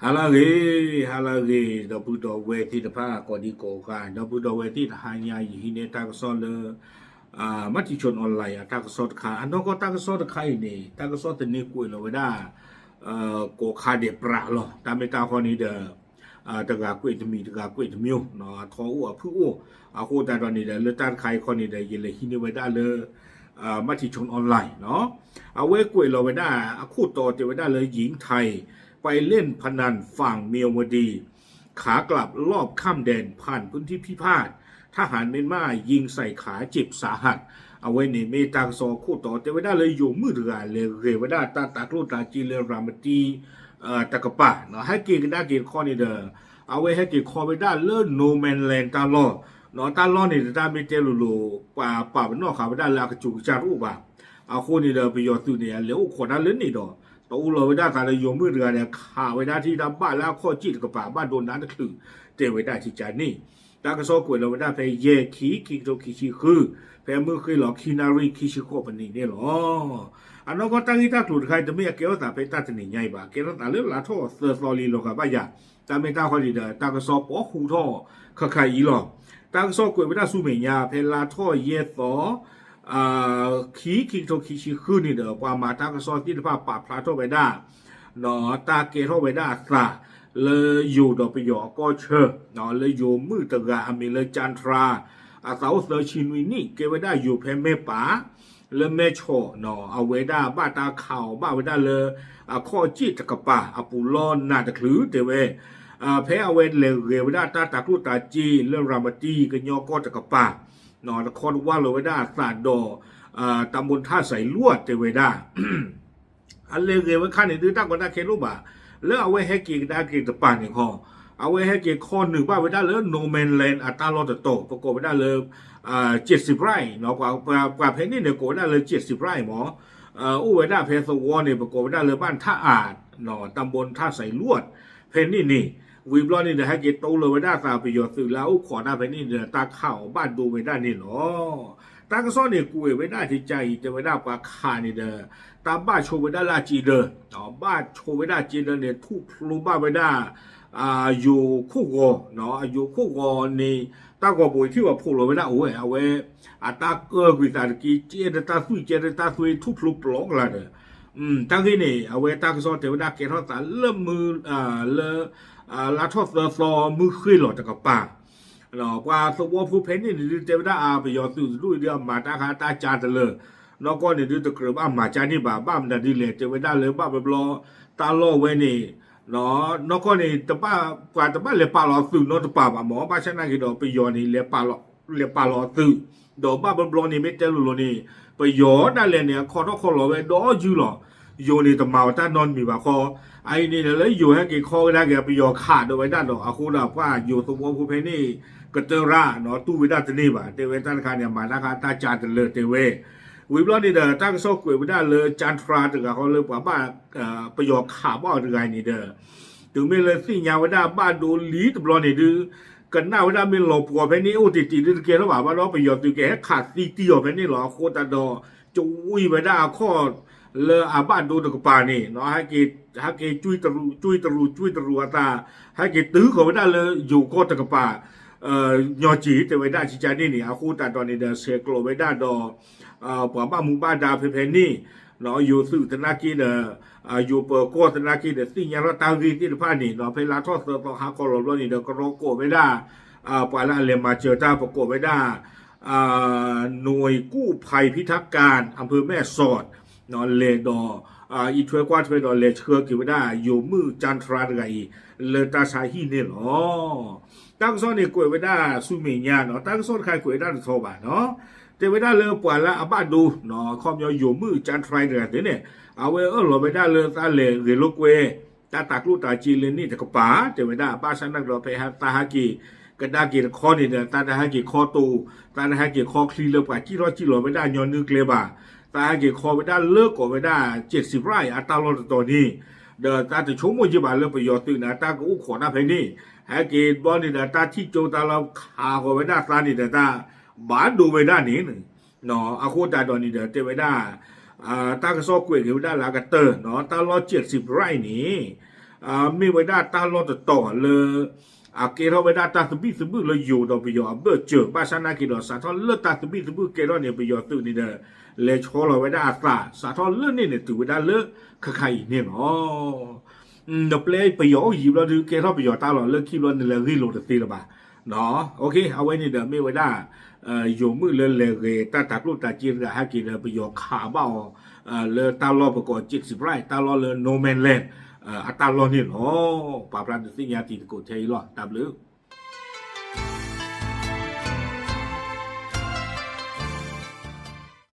ဟါလၢအဂ့ၤ, ဟါလၢအဂ့ၤ, ဒီပုၢ်ဒီဝဲၢ်သ့ၣ်တဖၣ်ကိးဒံကိးဂၤ, ဒီပုၢ်ဒီဝဲၢ်သ့ၣ်တဟါညါ ယဟံးန့ၢ်တၢ်ကစီၣ်လၢ မတံၤဆိ online အတၢ်ကစီၣ်တခါ, အနီၢ်ကီၢ်တၢ်ကစီၣ်တခါအံၤန့ၣ် တၢ်ကစီၣ်သန့ကွဲးလီၤဝဲဒၣ် ကိးခါဒဲးပြးလီၤ. တၢ်မ့ၢ်တၢ်ဃီန့ၣ်ဒီး တဂၤကွဲးတမံၤ တဂၤကွဲးတမံၤ, အထီအိၣ်အဖုၣ်အိၣ်, အဃိသတးဒီးန့ၣ်ဒီး လၢတၢ်တခါအံၤခီန့ၣ်ဒီး ယလဲၤဟံးန့ၢ်ဝဲဒၣ်လၢ မတံၤဆိ online နီၤ, အဝဲကွဲးလီၤဝဲဒၣ်အခိၣ်တီတဲဝဲဒၣ်လၢ หญิงไทยไปเล่นพนันฝั่งเมียวดี ขากลับลอบข้ามแดนผ่านพื้นที่พิพาท ทหารเมียนมายิงใส่ขาเจ็บสาหัส အဝဲန့ၣ်မ့ၢ်တၢ်ကစီၣ်အခိၣ်တီတဲဝဲဒၣ်လၢယိၤမုၣ်တဂၤလဲၤဂဲၤဝဲဒၣ်တၢ်တၤကျိၣ်တၤစ့လၢ ရၤမတံ တကပၤ, ဟဲက့ၤကဒါက့ၤတခီန့ၣ်ဒီး အဝဲဟဲက့ၤခီဝဲဒၣ်လၢ no man's land တၢ်လီၢ်, တၢ်လီၢ်န့ၣ်တၢ်မ့ၢ်တဲလိၤလိၤ ပှၤပာ်ပနီၣ်ဃာ်ဝဲဒၣ်လၢအကစူၤကစၢ်တအိၣ်ဘၣ်. အဃိန့ၣ်ဒီး ပယီၤသုးန့ၣ် အလဲၤအိၣ်ခိးတၢ်လၢန့ၣ်ဒီး တအိၣ်လီၤဝဲဒၣ်သးဒီးယိၤမုၣ်တဂၤန့ၣ် ခးဝဲဒၣ်ထံၣ်တၢ်ဘၣ်လၢအခီၣ်စ့ၣ်တကပၤ ဘၣ်ဒိနးတချုး တဲဝဲဒၣ်ကကန့ၣ်, တၢ်ကစီၣ်ကွဲးလီၤဝဲဒၣ်ဖဲယဲၢ် ခံ ခံကထိခံဆံဃု, ဖဲမုၢ်ဃ့ၢ်လီၤခံနၣ်ရံၣ်ခံဆံဃိးပနံးန့ၣ်လီၤ. အနီၢ်ကီၢ်တၢ်ဂ့ၢ်တၢ်ကျိၤတခါအံၤ တမ့ၢ်အကဲထီၣ်သးဖဲတၢ်တနံၤညါအံၤဘၣ်, ကဲထီၣ်သးလၢလါထီၣ်သၢသီလံလီၤဂာ်ဘၣ်ယၤ, တၢ်မ့ၢ်တၢ်ဃီန့ၣ်ဒီး တၢ်ကစီၣ်ပီဟူထီၣ်ခါခါအံၤလီၤ. တၢ်ကစီၣ်ကွဲးဝဲဒၣ်ဆူမဲာ်ညါ ဖဲလါထီၣ်ယဲၢ်သီ ခံ ခံကထိခံဆံဃုန့ၣ်ဒီး ပှၤမၤတၢ်ကစီၣ်သ့ၣ်တဖၣ်ပာ်ဖျါထီၣ်ဝဲဒၣ် တၢ်ကဲထီၣ်ဝဲဒၣ်အသး လၢယိၤဒီးပယီၤအကီၢ်ဆၢ, လၢယိၤမုၣ်တဂၤအမံၤလၢ ကၠၣ်ထြါ, အသးအိၣ်သၢဆံနွံနံၣ် ကဲဝဲဒၣ်ယိၤဖဲမဲၢ်ပၢ် လၢမဲၢ်ဆီး, အဝဲဒၣ်ဘၣ်တၢ်ခးအီၤဘၣ်ဝဲဒၣ်လၢ အခီၣ်စ့ၣ်တကပၤအပူၤလီၢ်နးတချုးတဲဝဲ, ဖဲအဝဲလဲၤဂဲၤဝဲဒၣ်တၢ်တၤကျိၣ်တၤစ့လၢ ရၤမတံ ကညီကီၢ်တကပၤ, တခီတဝၢ်လီၤဝဲဒၣ်အသးဒီး တၢ်ဘိထၣ်စဲးလွံၢ်တဲဝဲဒၣ် အလဲၤဂဲၤဝဲခါန့ၣ်ဒုး တၢ်ကီတၢ်ခဲတအိၣ်ဘၣ်, လၢအဝဲဟဲက့ၤကဒါက့ၤတပၤန့ၣ်ခီ, အဝဲဟဲက့ၤခီနုာ်ဘၣ်ဝဲဒၣ်လၢ no man's land အတၢ်လီၢ်တတီၤ ပကိးဝဲဒၣ်လၢ ကၠ့ၣ်စံးပြၣ်အံၤ, ပှၤဖဲန့ၣ်န့ၣ် ကိးဝဲဒၣ်လၢ ကၠ့ၣ်စံးပြၣ်အံၤမး, အိၣ်ဝဲဒၣ်ဖဲသဝီန့ၣ် ပကိးဝဲဒၣ်လၢ ဘၣ်ထၣ်အး, တၢ်ဘိထၣ်စဲးလွံၢ် ဖဲန့ၣ်န့ၣ်, ဝံၤဘျီန့ၣ်ဒီး ဟဲက့ၤတိလီၤဝဲဒၣ်သးပယီၤသုးလၢအအိၣ်ခိးတၢ်ဖဲန့ၣ်ဒီး တၢ်ခးအီၤဘၣ်ဒိဝဲဒၣ်န့ၣ်လီၤ. တၢ်ကစီၣ်န့ၣ်ကွဲးဝဲဒၣ်ကကအံၤ တဲဝဲဒၣ်ပှၤခးန့ၣ်ဒီး တၢ်ဘၣ်ဆိဝဲဒၣ်လၢအစ့ဒၢ, ဘၣ်ဆိဝဲဒၣ်စ့ဒၢန့ၣ် ထူၣ်ဖျိဘၣ်ဝဲဒၣ် ယိၤခိၣ်ဂီၤ, ယိၤခိၣ်ဂီၤန့ၣ် တၢ်ဂီၤပူၤထံၣ်ဘၣ်ဖှိၣ်လီၤဝဲဒၣ်အိၣ်ဝဲ, အဝဲ အတၢ်ကၢၢ်ကွံာ်သးတက့ၢ် ကဲဒၣ်တၢ်သွံၣ်ကဲဒၣ်တၢ်သွံၣ်ထူၣ်ဖျိပျီကလာ်ဒီး တၢ်ဂ့ၢ်န့ၣ် အဝဲတၢ်ကစီၣ်တဲဝဲဒၣ်ကဲထီၣ်သးလၢမုၢ် လၢ လါထီၣ်သၢသီမုၢ်ဃ့ၢ်လီၤတကပၤ, ပှၤသဝီဖိဖဲန့ၣ်န့ၣ်ဒုး တဲဝဲဒၣ်အပယီၤသုးတဒူၣ်အံၤဒုး အမၤတၢ်ခါတၢ်ကၢတလၢာ်, နီၢ်ကီၢ်န့ၣ်ဒုး တကြၢးဘၣ်မၤကၢန့ၢ်ဘၣ်, ဘၣ်မနုၤဒ်လဲၣ် တဲဝဲဒၣ်လၢဘၣ်ဘျီဘျီ တၢ်လီၢ်ဝဲန့ၣ် နီၢ်ကီၢ်န့ၣ် ပှၤတဘၣ်လဲၤပာ်လီၤအသုးနီတပၤဘၣ်မး, ဘၣ်ဆၣ်နာ်က့ဒီး ပယီၤန့ၣ် လဲၤပာ်လီၤအသုး, ဒီးဘၣ်ဘျီဘျီန့ၣ် မ့ၢ်တဲလိၤလိၤန့ၣ် ပယီၤဒၣ်လဲာ်န့ၣ် အခီထီၣ်ခီလီၤဝဲဒီးယုၢ်လီၤ, ယိၤန့ၣ်တမၤအီၤတၢ်နီတမံၤဘၣ်ဃီ, အအံၤန့ၣ်လၢယိၤဟဲက့ၤခီကဒါက့ၤ ပယီၤခးဒီးဝဲဒၣ်ဒီး အဃိဒီးပှၤယိၤသဝီဖိဖဲန့ၣ် ကတၢၢ်ရၣ်နီၤ တူၢ်ဝဲဒၣ်တန့ၢ်ဘၣ်, တဲဝဲတၢ်တခါန့ၣ် အမၤတၢ်ခါတၢ်ကၢတလၢာ်တဲဝဲ, ဝံၤဘျီန့ၣ်ဒီး တၢ်ကစီၣ်ကွဲးဝဲဒၣ်လၢ ကၠၣ်ထြါတဂၤဃီလၢပှၤဘၣ် ပယီၤခးဘၣ်အီၤတဂၤအံၤန့ၣ်ဒီး တုၤမ့ၢ်လၢသ့ၣ်ညါဝဲဒၣ်ဘၣ်ဒိလံတဘျီန့ၣ်ဒုး ကနၣ်ဝဲဒၣ်မ့ၢ်လီၤပှီၤဖဲန့ၣ်အိၣ်တံၢ်တံၢ်ဒုးတကဲထီၣ်ဘၣ်, ဘၣ်ဒီးပယီၤသုးကဟဲခးသံတံၢ်အီၤဖဲန့ၣ်လီၤ. အဃိသတးဒီး ကဝံၤဝဲဒၣ်အခီၣ်လၢအဘၣ်ဒိတကပၤန့ၣ် ဟဲက့ၤ ဟဲက့ၤကွံတရူး ကွံတရူး ကွံတရူးအသး ဟဲက့ၤတုၤဃီၤဝဲဒၣ်လၢယိၤကီၢ်တကပၤ ညီက့ၤ တဲဝဲဒၣ်ကကန့ၣ်န့ၣ် အဃိသတးဒီးန့ၣ်ဒီး ဆဲးကျိးဝဲဒၣ်ဒီး ပှၤဘၣ်မူဘၣ်ဒါဖဲဖဲန့ၣ် ယိၤသုးသနာ်က့ဒီး ယိၤပၢၤကီၢ်သနာ်က့ဒီးသ့ၣ်ညါထီၣ်တၢ်ဂ့ၢ်သ့ၣ်တဖၣ်န့ၣ် ဖဲလါထီၣ်သၢသီဟါခီလီၤဘျီန့ၣ်ဒီး ကရီကိးဝဲဒၣ် ပှၤလၢအလဲၤမၤစၢၤတၢ် ပကိးဝဲဒၣ် หน่วยกู้ภัยพิทักษ์การอำเภอแม่สอด လဲၤဒီး အံးထွဲကွၢ်ထွဲဒီးလဲၤဆှၢက့ၤဝဲဒၣ် ယိၤမုၣ်ကၠၣ်ထြါတဂၤအံၤ လၢတၢ်ဆါဟံၣ်န့ၣ်လီၤ. တၢ်ကစီၣ်န့ၣ်ကွဲးဝဲဒၣ်ဆူမဲာ်ညါနီၤ, တၢ်ကစီၣ်တခါကွဲးဝဲဒၣ်တထီဘၣ်နီၤ, တဲဝဲဒၣ်လၢပှၤလၢအဘၣ်ဒိ ခီပညီယိၤမုၣ်ကၠၣ်ထြါတဂၤသ့ၣ်န့ၣ် အဝဲအၢၣ်လီၤဝဲဒၣ်လၢသးလဲၤဂဲၤလိာ်ကွဲ တၢ်တၤကျိၣ်တၤစ့လၢန့ၣ်တကပၤ တဲဝဲဒၣ် ဘၣ်ဆၣ်နာ်က့ဒီး ဖဲသးဟဲက့ၤကဒါက့ၤတခီန့ၣ်ဒီး သးတဟဲက့ၤခီတိၤ, သးတဟဲက့ၤခီချံလၢပှၤစံၣ်ထီၣ်စံၣ်လီၤဝဲဒၣ်ညီနုၢ်ကျဲဘၣ်, သးဟဲက့ၤခီဝဲဒၣ်လၢကိးဝဲဒၣ် ကၠ့စံးပြၣ်အံၤ အတၢ်လီၢ်တတီၤန့ၣ်, ဒီးသးတဆိကမိၣ်ယံာ်ဘၣ်လၢပယီၤသုးန့ၣ် တၢ်ကအိၣ်ခိးတၢ်ဖဲန့ၣ်, ဟဲက့ၤဘျီန့ၣ်ဒီး တၢ်ထံၣ်ကၠိတၢ်လၢခးဃီၤဝဲဒၣ်သးန့ၣ်ဒီး တၢ်ဘၣ်ဒိဝဲဒၣ်န့ၣ် အဃိသတးဒီးန့ၣ်ဒီး တဲဝဲဒၣ် တၢ်ကစီၣ်ကွဲးက့ၤဝဲဒၣ်လၢအကတၢၢ် တၢ်လီၢ်ကၠ့စံးပြၣ်အံၤန့ၣ် မ့ၢ်ဝဲဒၣ်တၢ်လီၢ်တတီၤလၢ အကဲထီၣ်ဝဲဒၣ်တၢ်သဘံၣ်သဘုၣ်လၢယိၤဒီးပယီၤအဘၢၣ်စၢၤ ဘၣ်ဆၣ်နာ်က့ဒီး စးထီၣ်လၢတၢ်သဘံၣ်သဘုၣ်ကဲထီၣ်န့ၣ် ပယီၤသုးန့ၣ်ဒီး လဲၤဆီလီၤဝဲဒၣ်အသး စးထီၣ်လၢန့ၣ်န့ၣ် တုၤဝဲဒၣ်လၢခါခါအံၤန့ၣ်လီၤ. နပျဲပယီၤအိၣ်ယံၤဘျီဒုး ကဲထီၣ်ပယီၤတၢ်လီၢ်လၢခံဘျီ နလဲၤဂ့ၢ်လိာ်တသ့လၢၤဘၣ်. အဝဲန့ၣ်ဒီးမ့ၢ်ဝဲဒၣ် ယိၤမုၣ်လၢလဲၤဂဲၤတၢ်တၤကျိၣ်တၤစ့တဂၤဟဲက့ၤဒီး ပယီၤခးဘၣ်အီၤ လၢတၢ်လီၢ်ပကိး Jackson Pride တၢ်လီၢ်လၢ No Man's Land အတၢ်လီၢ်န့ၣ်လီၤ. ပာ်ဖျါဒုးသ့ၣ်ညါတံၤသကိးထဲအံၤလီၤ. တၢ်ဘျုး